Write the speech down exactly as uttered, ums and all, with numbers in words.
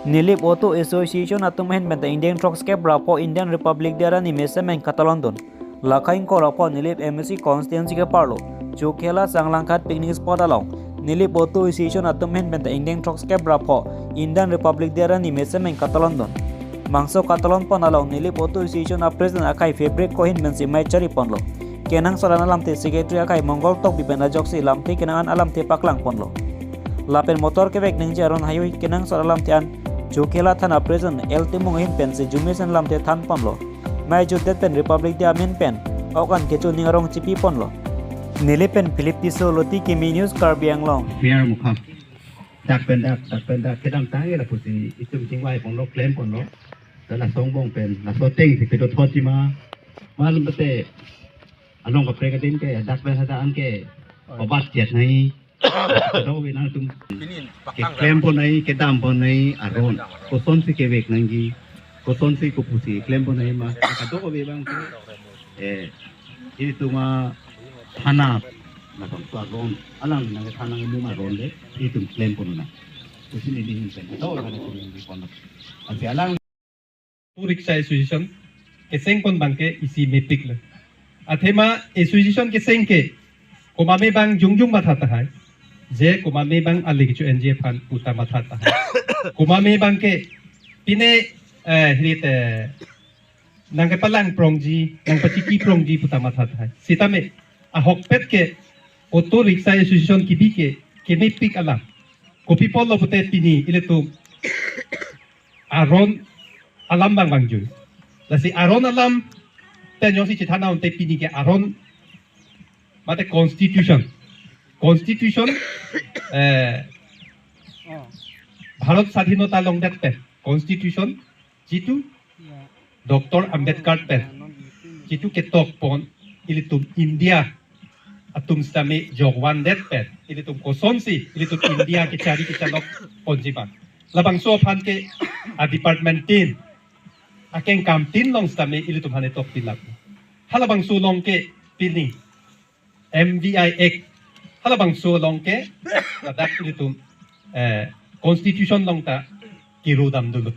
Nilip Auto Association atum ahin penta ingdeng throkkep ra pho Indian Republic Day arni mesen pen katalon dun. Lakha ingkoi ra pho Nilip M A C constituency keparlo Chokihola Sanglanghat picnic spot along Nilip Auto Association atum ahin penta ingdeng throkkep ra pho Indian Republic Day arni mesen pen katalon dun. Bangso katalon pon along Nilip Auto Association a president akhai Fabric Ko ahin pensi mei chari ponlo. Kenangsot an alamthe secretary akhai Mongol Tokbi pen ajoksi lamthe kenang an alamthe paklang ponlo. Lapen motor kevek nangji aron haihui kenangsot alamthe an Chokihola thana president L Timung ahin pensi arjume sen lamthe than ponlo. Mei jutdet pen Republic Day amen pen ok an kecho ning arong chipi ponlo. Nilip pen Philip Tisso, Loti Kimi News, Karbi Anglong. Biar mukha. Dak pen dak, dak pen dak, kedamtang ke lapusi itum chingvai ponlo, klem ponlo. Dak laso angbong pen, laso ateng si kedo thot ji ma. Malum pete, along kaprek adin ke, dak pen hadak an ke, obat jet nai. Kadokave nangtum keklem pon nai, kedam pon nai aron. Kosonsi kevek nangji, kosonsi kopusi klem pon nai ma. Kadokave abang ke, eh, ilitum athana, labangso aron, alang nang thana mum aron le, ilitum klem pon nai. Kusin ini hin sen, kadokave nangtum klem pon nai. Ansi alang Auto Rickshaw Association kecheng pon abang ke isi mepik le. Athema association kecheng ke komatme abang jongjong matha tahai. Je komatme abang ale kecho-enji aphan puta matha tahai. Komatme abang ke pine, eh, hirit, eh, nangkepalang prongji, nangpachiki prongji puta matha tahai. Sitame ahokpet ke Auto Rickshaw Association kebi ke kemepik alam. Kopi apotlo pute pini ilitum aron alam abang vangjui. Lasi aron alam pen jongsi chethan unte pini ke aron mate constitution. Constitution, eh, Bharat Sadhinota longdet pen constitution jitu Doctor Ambedkar pen jitu ketok pon ilitum India atum sitame jokvandet pen ilitum kosonsi ilitum India kechari kechalok ponji abang. Labangso aphan ke a department tin, akengkam tin along sitame ilitum aphan etok pilak. Halabangso along ke pini M V I Act, halabangso along ke ladak ilitum, eh, constitution along ta kiru dam dulu.